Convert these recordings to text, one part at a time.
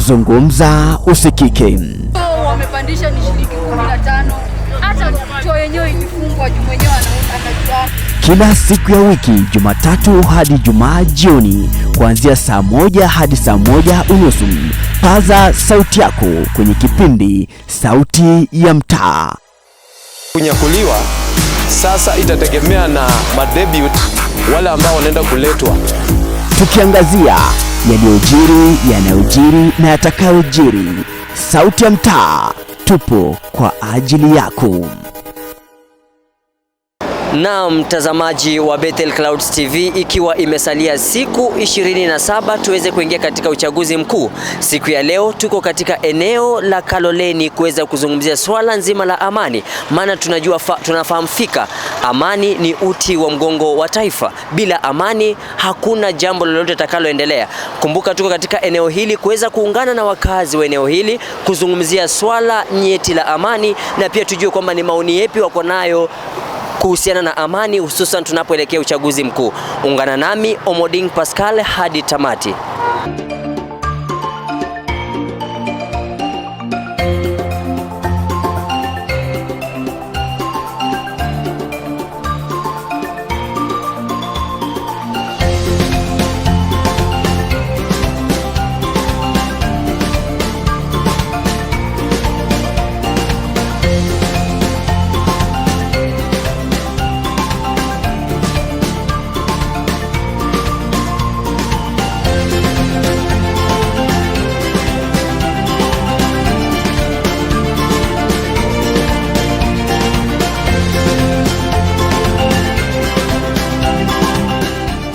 Zungumza usikike. Wamepandisha ni shilingi 15. Hata choo yenyewe ilifungwa juu mwenyewe anajua. Kila siku ya wiki, Jumatatu hadi Jumaa jioni, kuanzia saa 1 hadi saa 1:30. Paza sauti yako kwenye kipindi Sauti ya Mtaa. Kunyakuliwa sasa itategemea na madebut wale ambao wanaenda kuletwa. Tukiangazia yaliyojiri, yanayojiri na yatakayojiri. Sauti ya Mtaa, tupo kwa ajili yako. Na mtazamaji wa Bethel Clouds TV, ikiwa imesalia siku 27 tuweze kuingia katika uchaguzi mkuu. Siku ya leo tuko katika eneo la Kaloleni kuweza kuzungumzia swala nzima la amani, maana tunajua tunafahamu fika amani ni uti wa mgongo wa taifa. Bila amani hakuna jambo lolote litakaloendelea. Kumbuka tuko katika eneo hili kuweza kuungana na wakazi wa eneo hili kuzungumzia swala nyeti la amani, na pia tujue kwamba ni maoni yepi wako nayo kuhusiana na amani, hususan tunapoelekea uchaguzi mkuu. Ungana nami Omoding Pascal hadi tamati.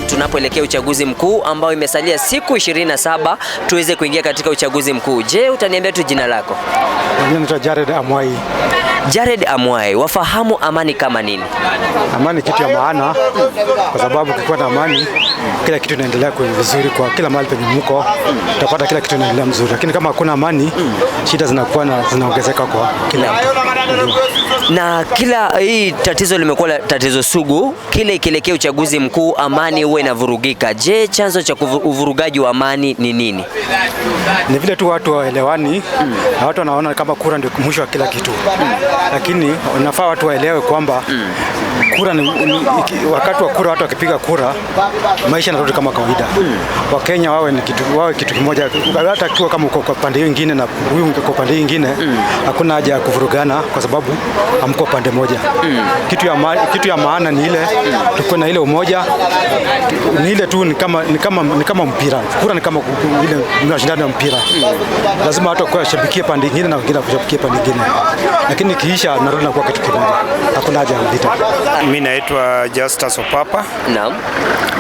Tunapoelekea uchaguzi mkuu ambao imesalia siku 27 tuweze kuingia katika uchaguzi mkuu. Je, utaniambia tu jina lako? Mimi naitwa Jared Amwai. Jared Amwai, wafahamu amani kama nini? Amani kitu ya maana, kwa sababu ukikuwa na amani kila kitu inaendelea kwa vizuri, kwa kila mahali penye mko utapata kila kitu inaendelea mzuri, lakini kama hakuna amani shida zinakuwa na zinaongezeka kwa kila mtu. Na kila hii tatizo limekuwa tatizo sugu, kile ikielekea uchaguzi mkuu amani huwa inavurugika. Je, chanzo cha uvurugaji wa amani ni nini? Ni vile tu watu waelewani na watu wanaona kama kura ndio mwisho wa kila kitu, lakini inafaa watu waelewe kwamba kura ni wakati wa kura, watu wakipiga kura maisha yanarudi kama kawaida. Wakenya wawe kitu kimoja, hata kiwa kama uko kwa pande nyingine na huyu kwa pande nyingine, hakuna haja ya kuvurugana kwa sababu hamko pande moja. Kitu ya maana ni ile tukuwe na ile umoja, ni ile tu, ni kama mpira. Kura ni kama ile mashindano ya mpira, lazima watu washabikie pande nyingine na wengine washabikie pande nyingine, lakini kiisha narudi na kuwa kitu kimoja, hakuna haja ya vita. Mimi naitwa Justus Opapa. Naam.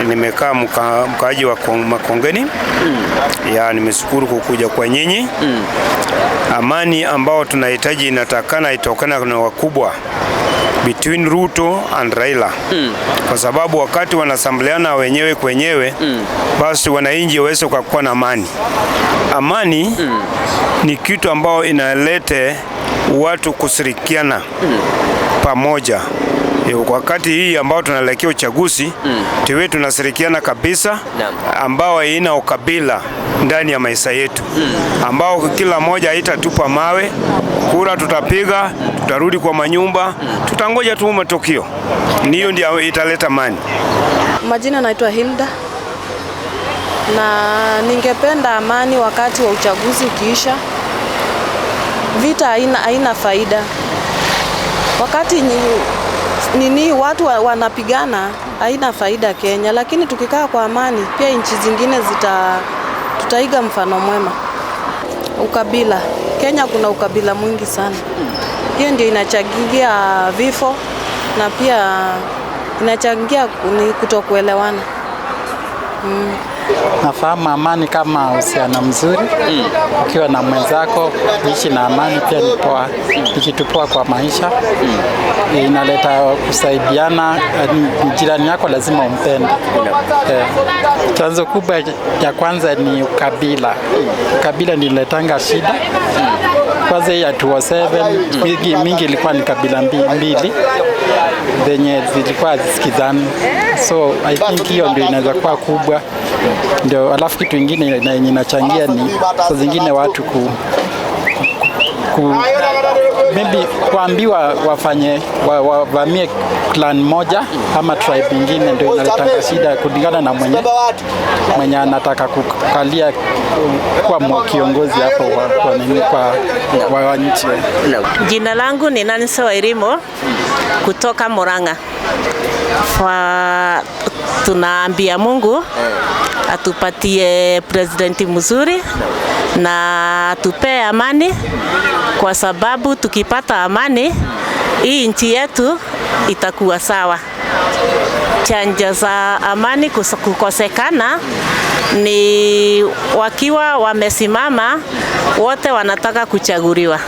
Nimekaa mkaaji wa Makongeni. Ya, nimeshukuru kukuja kwa nyinyi. Amani ambao tunahitaji inatakana itokana na wakubwa between Ruto and Raila. Kwa sababu wakati wanasambliana wenyewe kwenyewe, basi wananchi waweze kuwa na amani. Amani ni kitu ambao inalete watu kushirikiana pamoja. Wakati hii ambao tunaelekea uchaguzi, tuwe tunashirikiana kabisa, ambao haina ukabila ndani ya maisha yetu, ambao kila mmoja haitatupa mawe. Kura tutapiga, tutarudi kwa manyumba, tutangoja tu matokeo. Niyo ndio italeta amani. Majina naitwa Hilda, na ningependa amani wakati wa uchaguzi ukiisha. Vita haina faida. Wakati watu wanapigana haina faida Kenya, lakini tukikaa kwa amani pia nchi zingine tutaiga mfano mwema. Ukabila. Kenya kuna ukabila mwingi sana. Hiyo ndio inachangia vifo na pia inachangia kutokuelewana. Nafahamu amani kama uhusiano mzuri. Ukiwa na mwenzako kuishi na amani pia ni poa, ni kitu poa kwa maisha. Inaleta kusaidiana, jirani yako lazima umpende. Chanzo kubwa ya kwanza ni ukabila. Ukabila ndio inaletanga shida. Kwanza hii ya 2007 mingi, mingi ilikuwa ni kabila mbili zenye zilikuwa hazisikizani, so I think hiyo ndio inaweza kuwa kubwa ndio. Alafu kitu ingine na yenye inachangia ni saa zingine watu ku maybe kuambiwa wafanye wavamie clan moja ama tribe ingine, ndio inaletanga shida kulingana na mwenye anataka kukalia kuwa kiongozi hapo kwa nini kwa nchi. Jina langu ni Nancy Wairimo kutoka Murang'a. Tunaambia Mungu atupatie presidenti mzuri na atupee amani, kwa sababu tukipata amani hii nchi yetu itakuwa sawa. Chanja za amani kukosekana ni wakiwa wamesimama wote wanataka kuchaguliwa,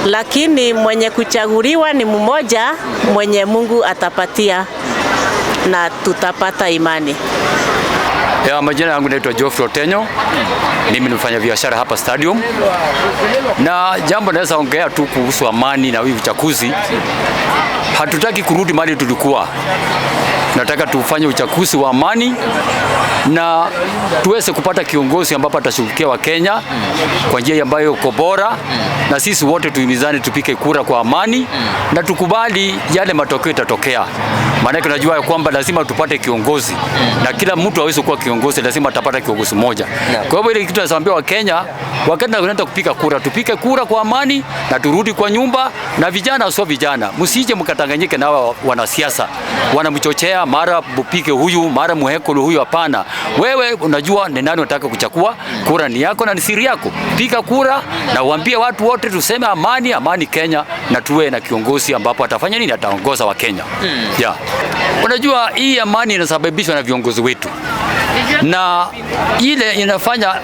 lakini mwenye kuchaguliwa ni mmoja mwenye Mungu atapatia na tutapata imani. Ya, majina yangu naitwa Geoffrey Otenyo. Mimi ni mfanya biashara hapa stadium. Na jambo naweza ongea tu kuhusu amani na hii uchaguzi. Hatutaki kurudi mahali tulikuwa. Nataka tufanye uchaguzi wa amani na tuweze kupata kiongozi ambapo atashughulikia Wakenya kwa njia ambayo iko bora, na sisi wote tuhimizane, tupike kura kwa amani na tukubali yale matokeo itatokea. Maanake unajua ya kwamba lazima tupate kiongozi na kila mtu hawezi kuwa kiongozi, lazima atapata kiongozi mmoja. Kwa hivyo ile kitu nasambia Wakenya, wakati tunaenda kupiga kura, tupike kura kwa amani na turudi kwa nyumba. Na vijana, sio vijana, msije mkatanganyike na hawa wanasiasa wanamchochea, mara mupike huyu, mara muhekulu huyu. Hapana, wewe unajua ni nani unataka kuchakua. Kura ni yako na ni siri yako. Piga kura na uambie watu wote tuseme amani, amani Kenya, na tuwe na kiongozi ambapo atafanya nini, ataongoza Wakenya. Yeah. Unajua hii amani inasababishwa na viongozi wetu, na ile inafanya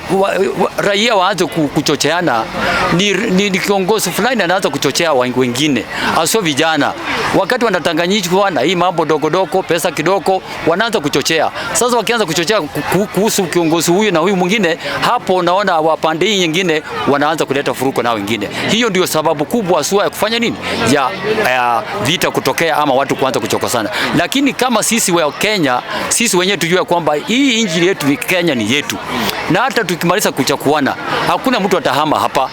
raia waanze kuchocheana ni kiongozi fulani anaanza kuchochea wengine, asio vijana. Wakati wanatanganyishwa na hii mambo dogodoko, pesa kidogo, wanaanza kuchochea. Sasa wakianza kuchochea kuhusu kiongozi huyu na huyu mwingine, hapo unaona wapande hii nyingine wanaanza kuleta furuko na wengine. Hiyo ndio sababu kubwa sua ya kufanya nini, ya vita kutokea ama watu kuanza kuchokosana. Lakini kama sisi wa Kenya, sisi wenyewe tujue kwamba hii nchi yetu ni Kenya, ni yetu, na hata tukimaliza kuchakuana hakuna mtu atahama hapa.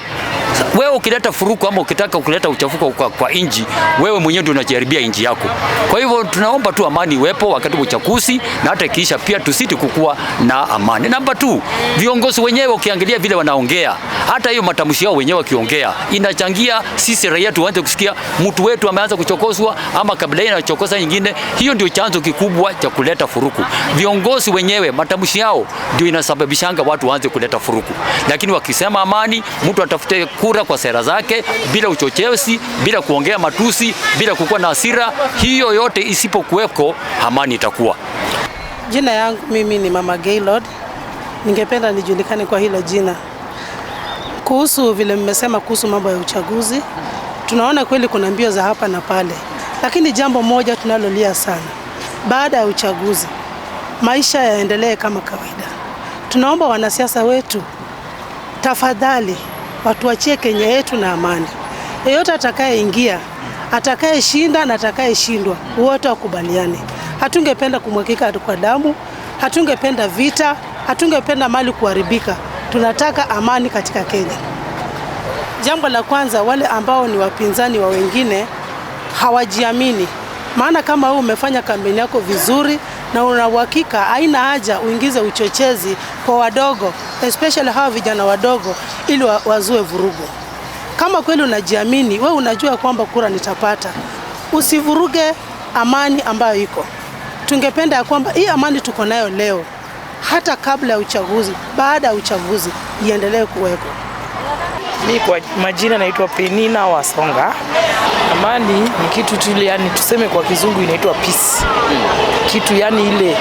Wewe ukileta furuku ama ukitaka kuleta uchafuko kwa inji, wewe mwenyewe ndio unajaribia inji yako. Kwa hivyo tunaomba tu amani iwepo wakati wa uchaguzi, na hata ikiisha pia tusiti kukua na amani. Namba 2, viongozi wenyewe ukiangalia vile wanaongea, hata hiyo matamshi yao wenyewe wakiongea inachangia sisi raia tuanze kusikia mtu wetu ameanza kuchokozwa ama kabila hii inachokoza nyingine. Hiyo ndio chanzo kikubwa cha kuleta furuku. Viongozi wenyewe matamshi yao ndio inasababishanga watu waanze kuleta furuku. Lakini wakisema amani, mtu atafute kura kwa sera zake bila uchochezi, bila kuongea matusi, bila kukuwa na hasira. Hiyo yote isipokuweko, amani itakuwa. Jina yangu mimi ni Mama Gaylord. Ningependa nijulikane kwa hilo jina. Kuhusu vile mmesema kuhusu mambo ya uchaguzi, tunaona kweli kuna mbio za hapa na pale. Lakini jambo moja tunalolia sana, baada ya uchaguzi maisha yaendelee kama kawaida. Tunaomba wanasiasa wetu tafadhali watuachie Kenya yetu na amani. Yeyote atakayeingia, atakayeshinda na atakayeshindwa, wote wakubaliane. Hatungependa kumwagika kwa damu, hatungependa vita, hatungependa mali kuharibika. Tunataka amani katika Kenya. Jambo la kwanza, wale ambao ni wapinzani wa wengine hawajiamini. Maana kama wewe umefanya kampeni yako vizuri na una uhakika, haina haja uingize uchochezi kwa wadogo, especially hawa vijana wadogo, ili wazue vurugu. Kama kweli unajiamini, wewe unajua kwamba kura nitapata, usivuruge amani ambayo iko. Tungependa kwamba hii amani tuko nayo leo, hata kabla ya uchaguzi, baada ya uchaguzi, iendelee kuweko. Mimi kwa majina naitwa Penina Wasonga. Amani ni kitu tu, yani tuseme kwa kizungu inaitwa peace. Kitu yani ile,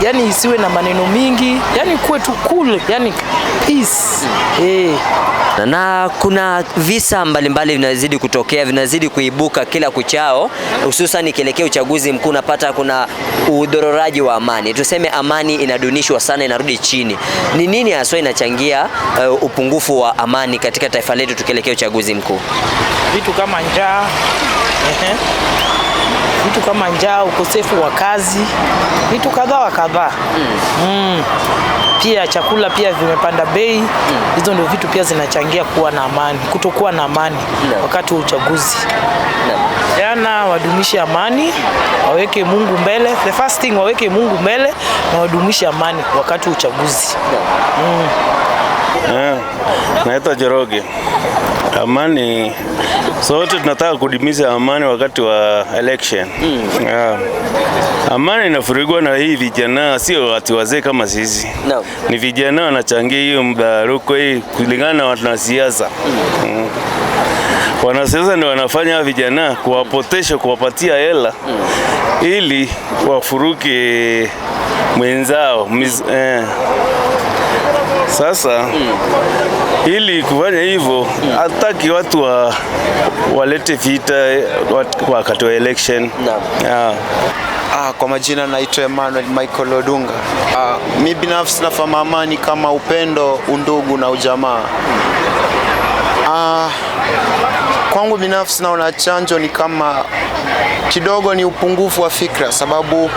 yani isiwe na maneno mingi, yani kuwe tu cool, yani peace. Na kuna visa mbalimbali vinazidi kutokea, vinazidi kuibuka kila kuchao, hususan ikielekea uchaguzi mkuu, unapata kuna udhororaji wa amani. Tuseme amani inadunishwa sana, inarudi chini. Ni nini haswa inachangia upungufu wa amani katika taifa letu tukielekea uchaguzi mkuu? Vitu kama njaa, vitu kama njaa, ukosefu wa kazi, vitu kadhaa wa kadhaa. Pia chakula pia vimepanda bei. Hizo ndio vitu pia zinachangia kuwa na amani, kutokuwa na amani wakati wa uchaguzi. Vijana wadumishe amani, waweke Mungu mbele. The first thing, waweke Mungu mbele na wadumishe amani wakati wa uchaguzi. Naitwa Joroge. Amani, sote tunataka kudumisha amani wakati wa election. Amani inafurigwa na hii vijana, sio watu wazee kama sisi. Ni vijana wanachangia hiyo mbaruko hii kulingana na wanasiasa. Wanasiasa ndio wanafanya vijana kuwapotesha, kuwapatia hela ili wafuruke mwenzao. Sasa ili kufanya hivyo hataki watu walete vita wakati wa election. Kwa majina naitwa Emmanuel Michael Odunga. Mi binafsi nafahamu amani kama upendo, undugu na ujamaa. Kwangu binafsi naona chanjo ni kama kidogo ni upungufu wa fikra, sababu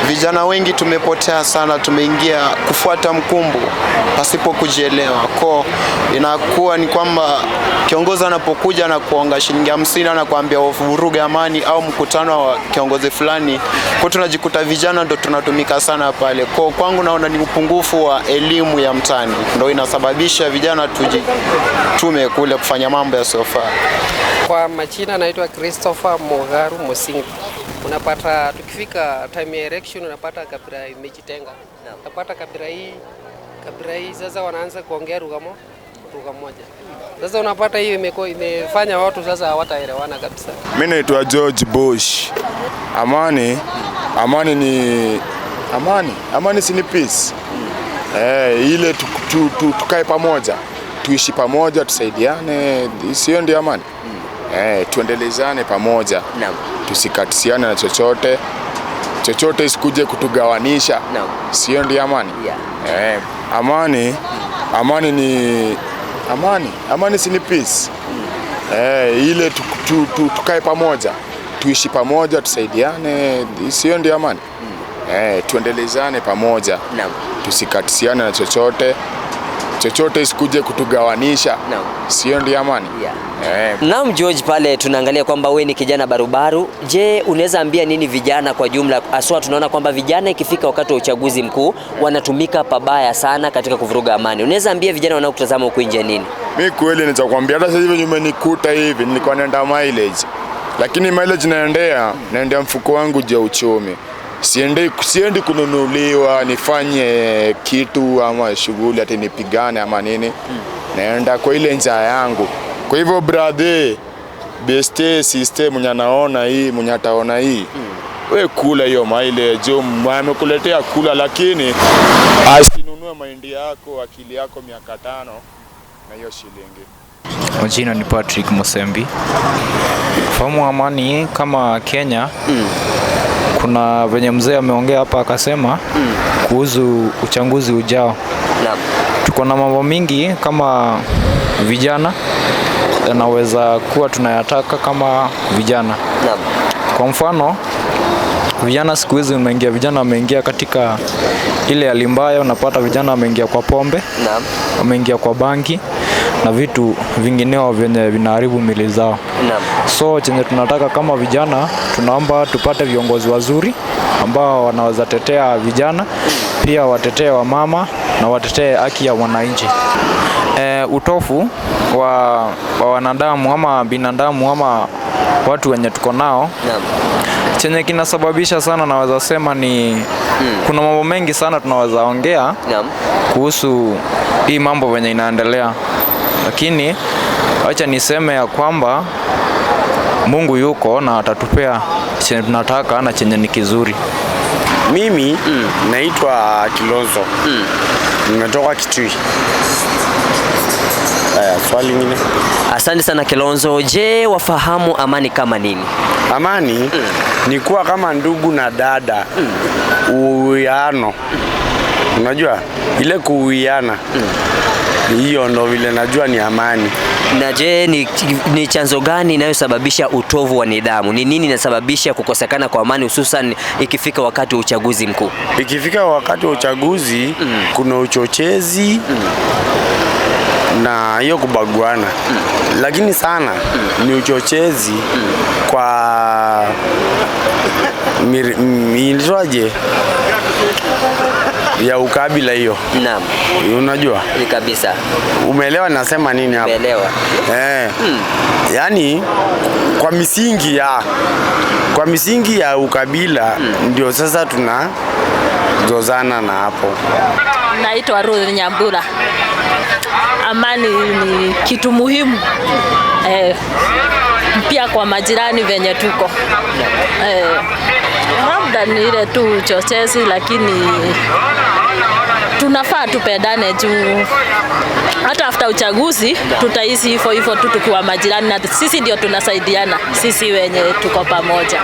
vijana wengi tumepotea sana, tumeingia kufuata mkumbo pasipo kujielewa. Kwa inakuwa ni kwamba kiongozi anapokuja na kuonga shilingi 50 anakuambia uvuruge amani au mkutano wa kiongozi fulani, kwa tunajikuta vijana ndo tunatumika sana pale. Kwa kwangu naona ni upungufu wa elimu ya mtaani ndo inasababisha vijana tujitume kule kufanya mambo yasiyofaa. Kwa majina naitwa Christopher Mogaru Musingi. Unapata tukifika time ya election unapata kabila imejitenga. Unapata kabila hii sasa wanaanza kuongea lugha moja. Sasa unapata hiyo imefanya watu sasa hawataelewana kabisa. Mimi naitwa George Bush. Amani si ni peace. Ile tukae pamoja, tuishi pamoja, tusaidiane, sio ndio amani? Tuendelezane pamoja. Tusikatisiane na chochote. Chochote isikuje kutugawanisha. Sio ndio amani? Amani si ni peace. Ile tukae pamoja, tuishi pamoja, tusaidiane, sio ndio amani? Tuendelezane pamoja. Tusikatisiane na chochote. Chochote isikuje kutugawanisha. Sio ndio amani? Naam George, pale tunaangalia kwamba we ni kijana barubaru. Je, unaweza ambia nini vijana kwa jumla? Aswa tunaona kwamba vijana ikifika wakati wa uchaguzi mkuu wanatumika pabaya sana katika kuvuruga amani. Unaweza ambia vijana wanaokutazama huko nje nini? Mimi kweli nitakwambia, hata sasa hivi umenikuta hivi nilikuwa naenda mileage. Lakini mileage naendea mfuko wangu je uchumi. Siendi kununuliwa nifanye kitu ama shughuli ati nipigane ama nini. Naenda kwa ile njaa yangu. Kwa hivyo brother, best sister mwenye anaona hii, mwenye ataona hii. We kula hiyo mileage, amekuletea kula, lakini asinunue mahindi yako, akili yako miaka 5 na hiyo shilingi. Majina ni Patrick Musembi. Fahamu amani kama Kenya. Kuna venye mzee ameongea hapa akasema kuhusu uchaguzi ujao. Tuko na mambo mingi kama vijana yanaweza kuwa tunayataka kama vijana. Kwa mfano, vijana siku hizi vijana wameingia katika ile hali mbaya, unapata vijana wameingia kwa pombe, wameingia kwa bangi na vitu vingineo vyenye vinaharibu mili zao. So chenye tunataka kama vijana, tunaomba tupate viongozi wazuri ambao wanaweza tetea vijana, pia watetee wamama na watetee haki ya wananchi. Utofu wa wanadamu ama binadamu ama watu wenye tuko nao, chenye kinasababisha sana naweza sema ni kuna mambo mengi sana tunaweza ongea kuhusu hii mambo venye inaendelea. Lakini acha niseme ya kwamba Mungu yuko na atatupea chenye tunataka na chenye ni kizuri. Mimi naitwa Kilonzo. Nimetoka Kitui. Haya, swali lingine. Asante sana Kilonzo. Je, wafahamu amani kama nini? Amani ni kuwa kama ndugu na dada, uwiano. Unajua ile kuwiana, hiyo ndo vile najua ni amani. Na je, ni chanzo gani inayosababisha utovu wa nidhamu? Ni nini inasababisha kukosekana kwa amani hususan ikifika wakati wa uchaguzi mkuu? Ikifika wakati wa uchaguzi kuna uchochezi na hiyo kubaguana, lakini sana ni uchochezi kwa inaitwaje ya ukabila hiyo. Naam. Unajua? Ni kabisa. Umeelewa nasema nini hapo? Umeelewa. Yaani kwa misingi ya ukabila ndio sasa tunazozana na hapo. Naitwa Ruth Nyambura. Amani ni kitu muhimu. Pia kwa majirani venye tuko. Labda ni ile tu uchochezi, lakini tunafaa tupendane juu hata after uchaguzi tutaishi hivyo hivyo tu tukiwa majirani, na sisi ndio tunasaidiana, sisi wenye tuko pamoja.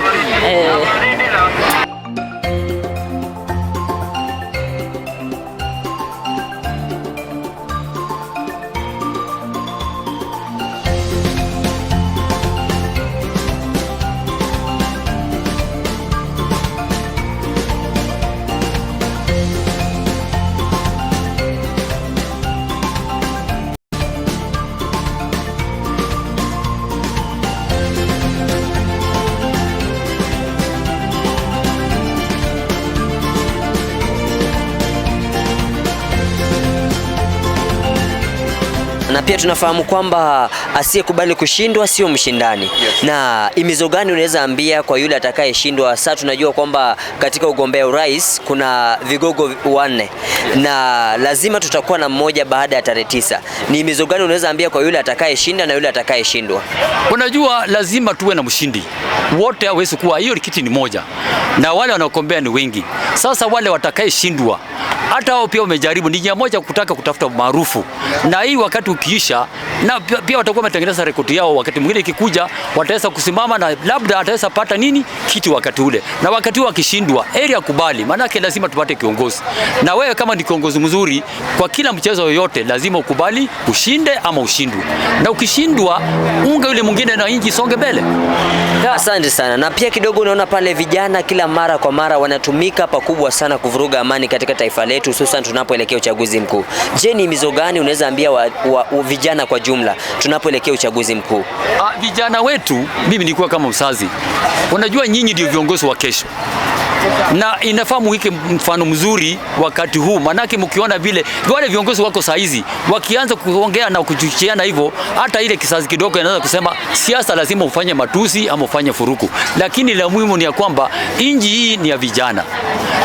Na pia tunafahamu kwamba asiyekubali kushindwa sio mshindani. Yes. Na imizo gani unaweza ambia kwa yule atakayeshindwa? Sasa tunajua kwamba katika ugombea urais kuna vigogo 4. Yes. Na lazima tutakuwa na mmoja baada ya tarehe 9. Ni imizo gani unaweza ambia kwa yule atakayeshinda na yule atakayeshindwa? Unajua lazima tuwe na mshindi. Wote hawezi kuwa, hiyo kiti ni moja. Na wale wanaogombea ni wengi. Sasa wale watakayeshindwa, hata wao pia wamejaribu, ni njia moja kutaka kutafuta maarufu. Na hii wakati ukiisha, na pia watakuwa wametengeneza rekodi yao, wakati mwingine ikikuja wataweza kusimama na labda ataweza pata nini kitu wakati ule. Na wakati huo akishindwa, heri akubali, maana yake lazima tupate kiongozi. Na wewe kama ni kiongozi mzuri kwa kila mchezo yoyote lazima ukubali ushinde ama ushindwe. Na ukishindwa unga yule mwingine na inji songe mbele. Asante sana. Na pia kidogo unaona pale vijana kila mara kwa mara wanatumika pakubwa sana kuvuruga amani katika taifa letu hususan tunapoelekea uchaguzi mkuu. Je, ni mizo gani unaweza ambia vijana kwa jumla tunapoelekea uchaguzi mkuu? Vijana wetu, mimi nilikuwa kama mzazi. Unajua nyinyi ndio viongozi wa kesho. Na inafaa muweke mfano mzuri wakati huu, manake mkiona vile wale viongozi wako saa hizi wakianza kuongea na kuchuchiana hivyo, hata ile kizazi kidogo inaweza kusema siasa lazima ufanye matusi ama ufanye furuku. Lakini la muhimu ni ya kwamba inji hii ni ya vijana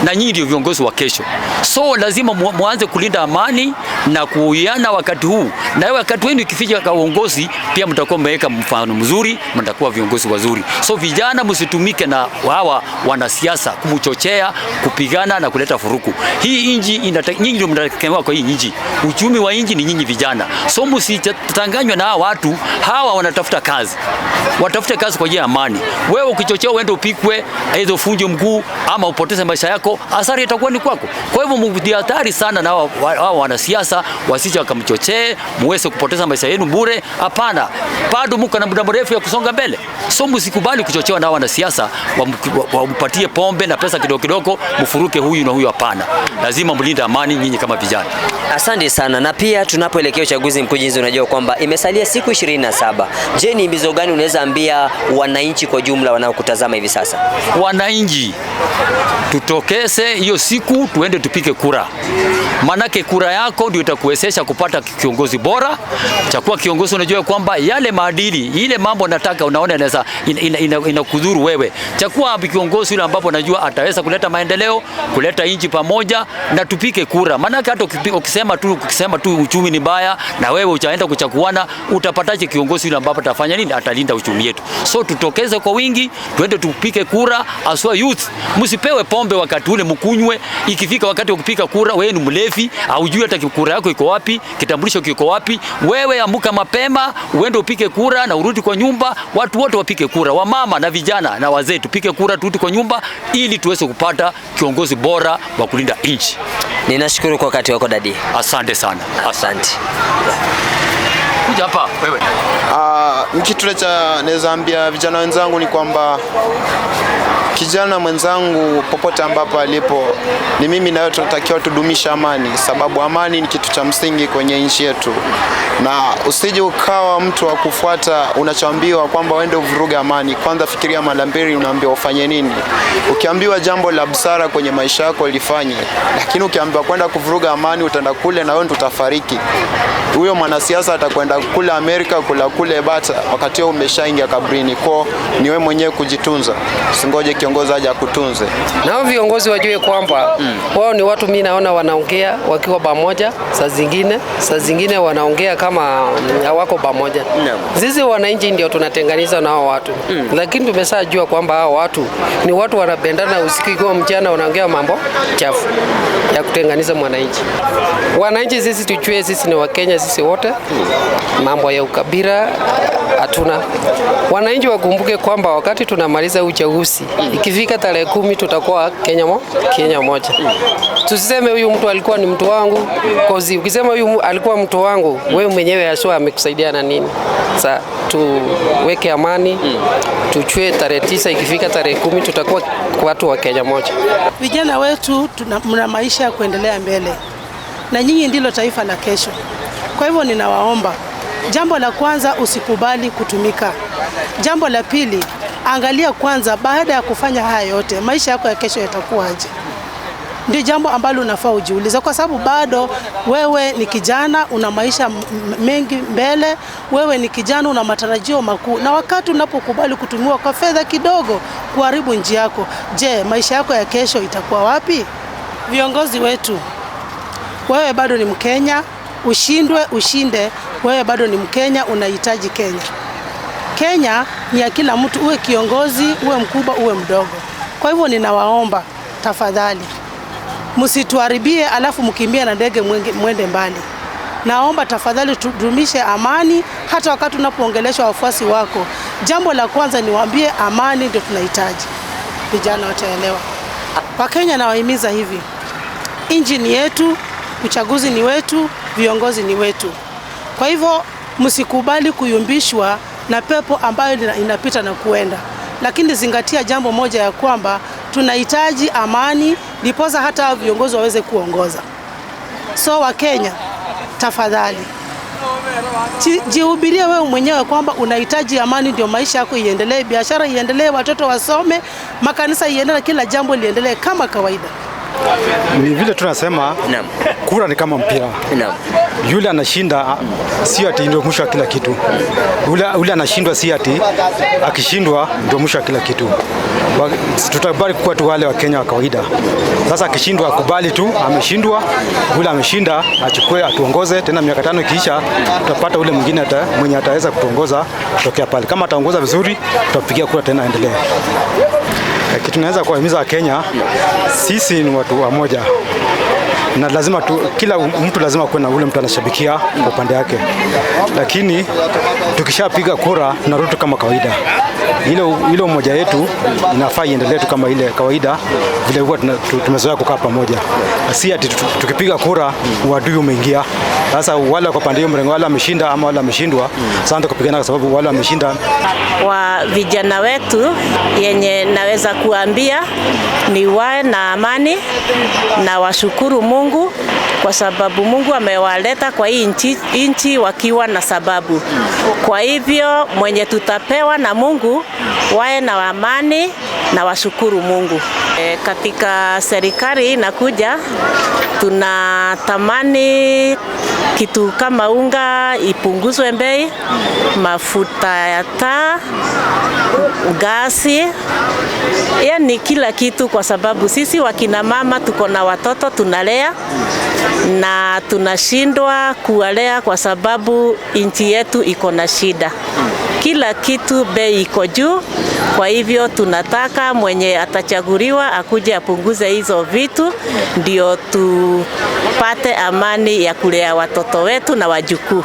na nyinyi ndio viongozi wa kesho. So lazima muanze kulinda amani na kuiana wakati huu. Na wakati wenu ikifika kwa uongozi pia mtakuwa mmeweka mfano mzuri, mtakuwa viongozi wazuri. So vijana msitumike na hawa wanasiasa kumchochea, kupigana na kuleta furuku. Hii inji nyinyi ndio mnategemewa kwa hii inji. Uchumi wa inji ni nyinyi vijana. So msitanganywe na hawa watu, hawa wanatafuta kazi. Watafute kazi kwa ajili ya amani. Wewe ukichochea uende upikwe, aidha ufunje mguu ama upoteze maisha yako, athari itakuwa ni kwako. Kwa hivyo mjihadhari sana na hawa wanasiasa wasije wakamchochee, muweze kupoteza maisha yenu bure. Hapana, bado mko na muda mrefu ya kusonga mbele. So msikubali kuchochewa na hawa wanasiasa wampatie pombe na pesa kidogo kidogo, mfuruke huyu na huyu. Hapana, lazima mlinde amani nyinyi kama vijana. Asante sana. Na pia tunapoelekea uchaguzi mkuu, jinsi unajua kwamba imesalia siku 27. Je, ni mizo gani unaweza ambia wananchi kwa jumla wanaokutazama hivi sasa? Wananchi tutokeze hiyo siku, tuende tupike kura. Manake kura yako ndio itakuwezesha kupata kiongozi bora. Chakuwa kiongozi unajua kwamba yale maadili, ile mambo nataka unaona inaweza inakudhuru wewe. Chakuwa kiongozi yule ambapo unajua ataweza kuleta maendeleo, kuleta nchi pamoja, na tupike kura. Maanake hata ukisema tu uchumi ni mbaya na wewe utaenda kuchaguana, utapataje kiongozi yule ambaye atafanya nini? Atalinda uchumi wetu. So tutokeze kwa wingi, tuende tupike kura, aswa youth. Msipewe pombe wakati ule mkunywe. Ikifika wakati wa kupika kura, wewe ni mlevi, haujui hata kura yako iko wapi, kitambulisho kiko wapi. Wewe amuka mapema, uende upike kura na urudi kwa nyumba. Watu wote wapike kura, wamama na vijana na wazee, tupike kura, turudi kwa nyumba ili tuweze kupata kiongozi bora wa kulinda nchi. Ninashukuru kwa wakati wako dadi. Asante sana. Asante. Kuja hapa wewe. Kitu cha naweza ambia vijana wenzangu ni kwamba kijana mwenzangu popote ambapo alipo, ni mimi na wewe tunatakiwa tudumisha amani, sababu amani ni kitu cha msingi kwenye nchi yetu. Na usije ukawa mtu wa kufuata unachoambiwa kwamba uende uvuruge amani. Kwanza fikiria mara mbili unaambiwa ufanye nini. Ukiambiwa jambo la busara kwenye maisha yako lifanye, lakini ukiambiwa kwenda kuvuruga amani utaenda kule na wewe utafariki. Huyo mwanasiasa atakwenda kule Amerika, kula kule bata, wakati wewe umeshaingia kabrini. Kwa ni wewe mwenyewe kujitunza, usingoje kiongozi aje akutunze. Na viongozi wajue kwamba wao ni watu, mimi naona wanaongea wakiwa pamoja, saa zingine wanaongea kama hawako pamoja. Sisi wananchi ndio tunatenganisha na hao watu. Lakini tumeshajua kwamba hao watu ni watu wanapendana usiku kwa mchana, wanaongea mambo chafu ya kutenganisha mwananchi. Wananchi sisi tujue sisi ni Wakenya, sisi wote. Mambo ya ukabila hatuna. Wananchi wakumbuke kwamba wakati tunamaliza uchaguzi, ikifika tarehe 10 tutakuwa Kenya moja. Tusiseme huyu mtu alikuwa ni mtu wangu, kozi ukisema huyu alikuwa mtu wangu, wewe mwenyewe aswa amekusaidia na nini? Sasa tuweke amani, tuchue tarehe 9, ikifika tarehe 10 tutakuwa watu wa Kenya moja. Vijana wetu tuna maisha ya kuendelea mbele, na nyinyi ndilo taifa la kesho. Kwa hivyo ninawaomba, jambo la kwanza, usikubali kutumika. Jambo la pili, angalia kwanza baada ya kufanya haya yote, maisha yako ya kesho yatakuwaje? Ndio jambo ambalo unafaa ujiulize, kwa sababu bado wewe ni kijana, una maisha mengi mbele, wewe ni kijana, una matarajio makuu. Na wakati unapokubali kutumiwa kwa fedha kidogo kuharibu nchi yako, je, maisha yako ya kesho itakuwa wapi? Viongozi wetu, wewe bado ni Mkenya, ushindwe ushinde, wewe bado ni Mkenya, unahitaji Kenya. Kenya ni ya kila mtu, uwe kiongozi, uwe mkubwa, uwe mdogo. Kwa hivyo ninawaomba tafadhali, msituharibie alafu mkimbie na ndege mwende mbali. Naomba tafadhali tudumishe amani hata wakati unapoongelesha wafuasi wako. Jambo la kwanza niwaambie, amani ndio tunahitaji. Vijana wataelewa. Wakenya nawahimiza hivi, nchi ni yetu, uchaguzi ni wetu, viongozi ni wetu. Kwa hivyo msikubali kuyumbishwa na pepo ambayo inapita na kuenda. Lakini zingatia jambo moja ya kwamba tunahitaji amani ndiposa hata viongozi waweze kuongoza. So Wakenya, tafadhali jihubirie wewe mwenyewe kwamba unahitaji amani ndio maisha yako iendelee, biashara iendelee, watoto wasome, makanisa iendelee, kila jambo liendelee kama kawaida. Ni vile tunasema kura ni kama mpira. Yule anashinda sio ati ndio mwisho wa kila kitu. Yule anashindwa si ati akishindwa ndio mwisho wa kila kitu. Tutabaki kuwa tu wale wa Kenya wa kawaida. Sasa akishindwa akubali tu ameshindwa, yule ameshinda achukue atuongoze tena miaka 5 ikiisha tutapata ule mwingine mwenye ataweza kutuongoza kutokea pale. Kama ataongoza vizuri tutapigia kura tena aendelee. Kitu naweza kuwahimiza Wakenya, sisi ni watu wa moja. Na lazima kila mtu lazima kuwe na ule mtu anashabikia kwa upande wake. Lakini tukishapiga kura tunarudi kama kawaida. Ile umoja yetu inafaa iendelee tu kama ile kawaida vile huwa tumezoea kukaa pamoja. Si ati tukipiga kura uadui umeingia. Sasa wale kwa pande hiyo mrengo wale wameshinda ama wale wameshindwa, sasa ndio kupigana kwa sababu wale wameshinda. Wa vijana wetu yenye naweza kuambia ni wae na amani na washukuru Mungu kwa sababu Mungu amewaleta kwa hii nchi wakiwa na sababu. Kwa hivyo mwenye tutapewa na Mungu wae na amani na washukuru Mungu. Katika serikali inakuja tunatamani Kitu kama unga ipunguzwe bei, mafuta ya taa, gasi, yani kila kitu, kwa sababu sisi wakina mama tuko na watoto tunalea na tunashindwa kuwalea kwa sababu nchi yetu iko na shida. Kila kitu bei iko juu. Kwa hivyo tunataka mwenye atachaguliwa akuje apunguze hizo vitu, ndio tupate amani ya kulea watoto wetu na wajukuu.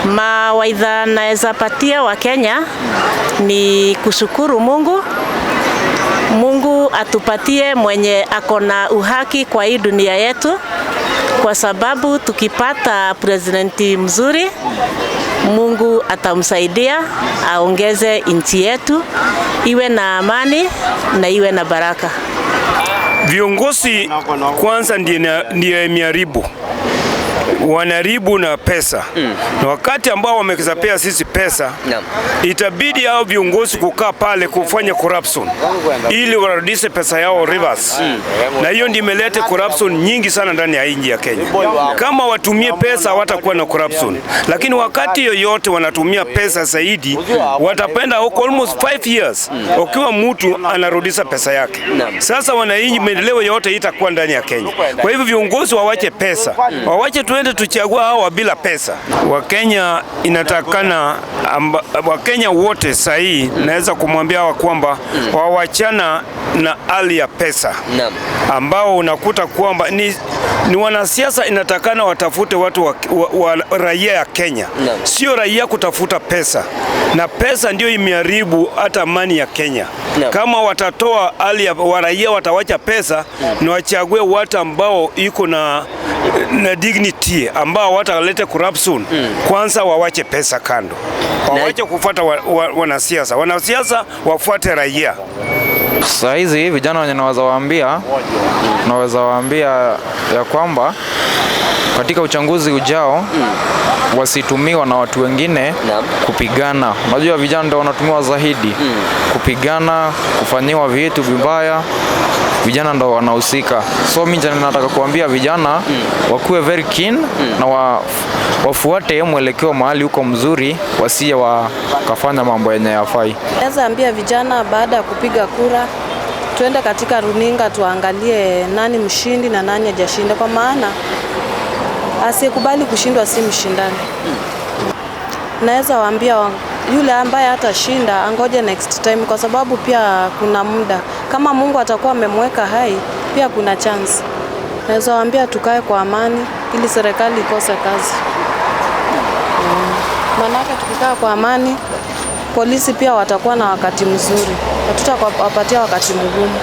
Mawaidha naweza patia wa Kenya ni kushukuru Mungu. Mungu atupatie mwenye akona uhaki kwa hii dunia yetu, kwa sababu tukipata presidenti mzuri, Mungu atamsaidia aongeze nchi yetu iwe na amani na iwe na baraka. Viongozi kwanza ndiye imeharibu, wanaharibu na pesa. Na wakati ambao wamekisapea sisi pesa, itabidi hao viongozi kukaa pale kufanya corruption ili warudishe pesa yao reverse. Na hiyo ndio imeleta corruption nyingi sana ndani ya nchi ya Kenya. Kama watumie pesa hawatakuwa na corruption, lakini wakati yoyote wanatumia pesa zaidi watapenda huko almost 5 years ukiwa mtu anarudisha pesa yake. Sasa wananchi, maendeleo yote itakuwa ndani ya Kenya. Kwa hivyo viongozi wawache pesa, wawache tuende tuchagua hawa bila pesa. Wakenya inatakana, Wakenya wote sahihi naweza kumwambia hawa kwamba wawachana na hali ya pesa ambao unakuta kwamba ni wanasiasa inatakana watafute watu wa raia ya Kenya, sio raia kutafuta pesa. Na pesa ndio imeharibu hata amani ya Kenya. Kama watatoa hali ya raia watawacha pesa na wachague watu ambao iko na dignity, ambao wataleta corruption. Kwanza wawache pesa kando, wawache kufuata wanasiasa, wanasiasa wafuate raia. Saa hizi vijana wenye naweza waambia ya kwamba katika uchaguzi ujao wasitumiwa na watu wengine kupigana. Unajua vijana ndio wanatumiwa zaidi kupigana, kufanyiwa vitu vibaya. Vijana ndio wanahusika. So mimi nataka kuambia vijana wakuwe very keen na wafuate mwelekeo mahali huko mzuri, wasije wakafanya mambo yenye yafai. Naweza ambia vijana baada ya kupiga kura tuende katika runinga tuangalie nani mshindi na nani hajashinda, kwa maana asiyekubali kushindwa si mshindani. Naweza waambia yule ambaye hatashinda angoje next time, kwa sababu pia kuna muda. Kama Mungu atakuwa amemweka hai pia kuna chance. Naweza waambia tukae kwa amani ili serikali ikose kazi. Manake tukikaa kwa amani, polisi pia watakuwa na wakati mzuri, hatutawapatia wakati mgumu.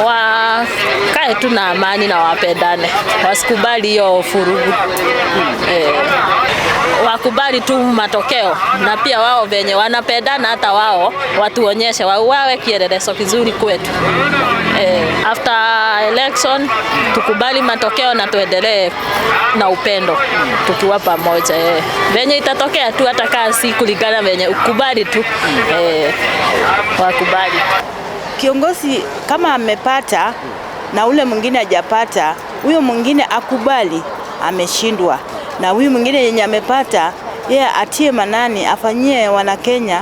Wakae tu na amani na wapendane, wasikubali hiyo furugu. Wakubali tu matokeo, na pia wao venye wanapendana hata wao watuonyeshe, wawe kielelezo kizuri kwetu. After election tukubali matokeo na tuendelee na upendo tukiwa pamoja. Venye itatokea tu, hata kaa si kulingana venye, ukubali tu. Wakubali. Kiongozi kama amepata na ule mwingine hajapata, huyo mwingine akubali ameshindwa, na huyu mwingine yenye amepata yeye atie manani, afanyie wana Kenya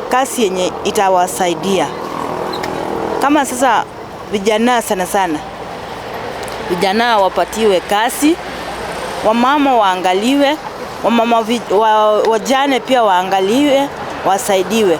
kazi yenye itawasaidia. Kama sasa vijana sana sana, vijana wapatiwe kazi, wamama waangaliwe, wamama wajane pia waangaliwe, wasaidiwe,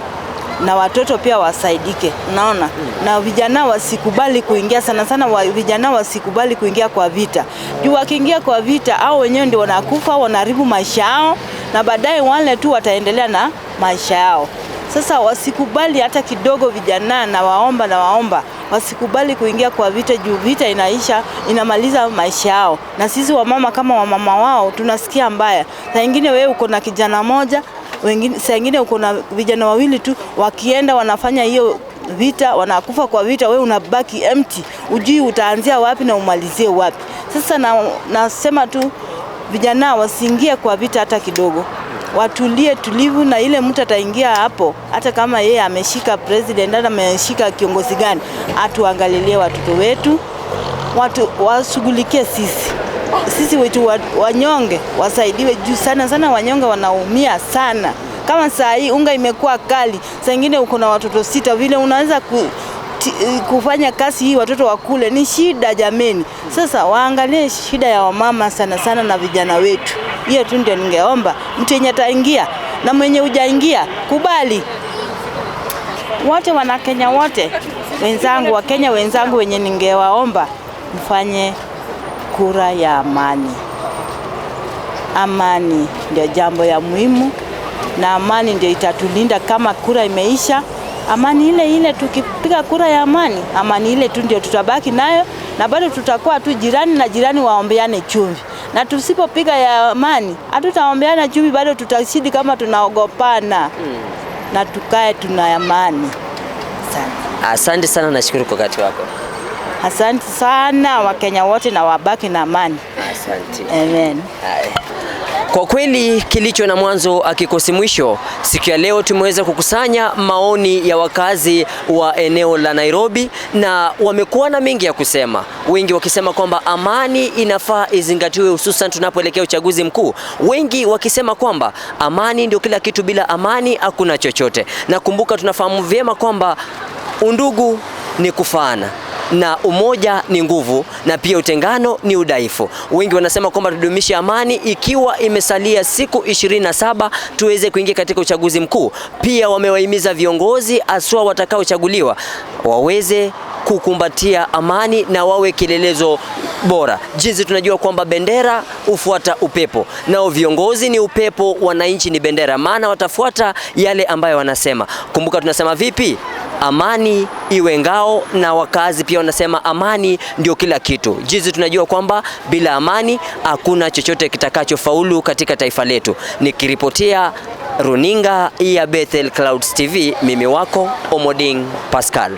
na watoto pia wasaidike, unaona? Na vijana wasikubali kuingia sana sana, vijana wasikubali kuingia kwa vita. Juu wakiingia kwa vita au wenyewe ndio wanakufa, wanaharibu maisha yao, na baadaye wale tu wataendelea na maisha yao. Sasa wasikubali hata kidogo vijana, na waomba wasikubali kuingia kwa vita, juu vita inaisha, inamaliza maisha yao. Na sisi wamama kama wamama wao tunasikia mbaya. Saa nyingine wewe uko na kijana moja, wengine saa nyingine uko na vijana wawili tu, wakienda wanafanya hiyo vita, wanakufa kwa vita, wewe unabaki empty, ujui utaanzia wapi na umalizie wapi. Sasa nasema tu vijana wasiingie kwa vita hata kidogo. Watulie tulivu, na ile mtu ataingia hapo, hata kama yeye ameshika president, hata ameshika kiongozi gani, atuangalilie watoto wetu, watu washughulikie sisi. Sisi wetu wanyonge wasaidiwe juu sana sana, wanyonge wanaumia sana. Kama saa hii unga imekuwa kali, saa ingine uko na watoto 6, vile unaweza kufanya kazi hii watoto wakule ni shida jameni. Sasa waangalie shida ya wamama sana sana na vijana wetu. Hiyo tu ndio ningeomba, mtu yenye ataingia na mwenye hujaingia kubali. Wote wana Kenya wote wenzangu, wa Kenya wenzangu wenye ningewaomba mfanye kura ya amani. Amani ndio jambo ya muhimu, na amani ndio itatulinda. Kama kura imeisha, amani ile ile, tukipiga kura ya amani, amani ile tu ndio tutabaki nayo, na bado tutakuwa tu jirani na jirani, waombeane chumvi. Na tusipopiga ya amani, hatutaombeana chumvi, bado tutashidi kama tunaogopana. Na tukae tuna amani. Asante sana, nashukuru kwa wakati wako. Asante sana Wakenya wote, na wabaki na amani. Asante. Amen. Kwa kweli kilicho na mwanzo hakikosi mwisho. Siku ya leo tumeweza kukusanya maoni ya wakazi wa eneo la Nairobi, na wamekuwa na mengi ya kusema. Wengi wakisema kwamba amani inafaa izingatiwe, hususan tunapoelekea uchaguzi mkuu. Wengi wakisema kwamba amani ndio kila kitu, bila amani hakuna chochote. Na kumbuka, tunafahamu vyema kwamba undugu ni kufaana, na umoja ni nguvu, na pia utengano ni udhaifu. Wengi wanasema kwamba tudumishe amani, ikiwa imesalia siku 27 tuweze kuingia katika uchaguzi mkuu. Pia wamewahimiza viongozi aswa watakaochaguliwa waweze kukumbatia amani na wawe kielelezo bora. Jinsi tunajua kwamba bendera hufuata upepo, nao viongozi ni upepo, wananchi ni bendera, maana watafuata yale ambayo wanasema. Kumbuka tunasema vipi? Amani iwe ngao, na wakazi pia wanasema amani ndio kila kitu. Jinsi tunajua kwamba bila amani hakuna chochote kitakachofaulu katika taifa letu. Nikiripotia runinga ya Bethel Clouds TV, mimi wako Omoding Pascal.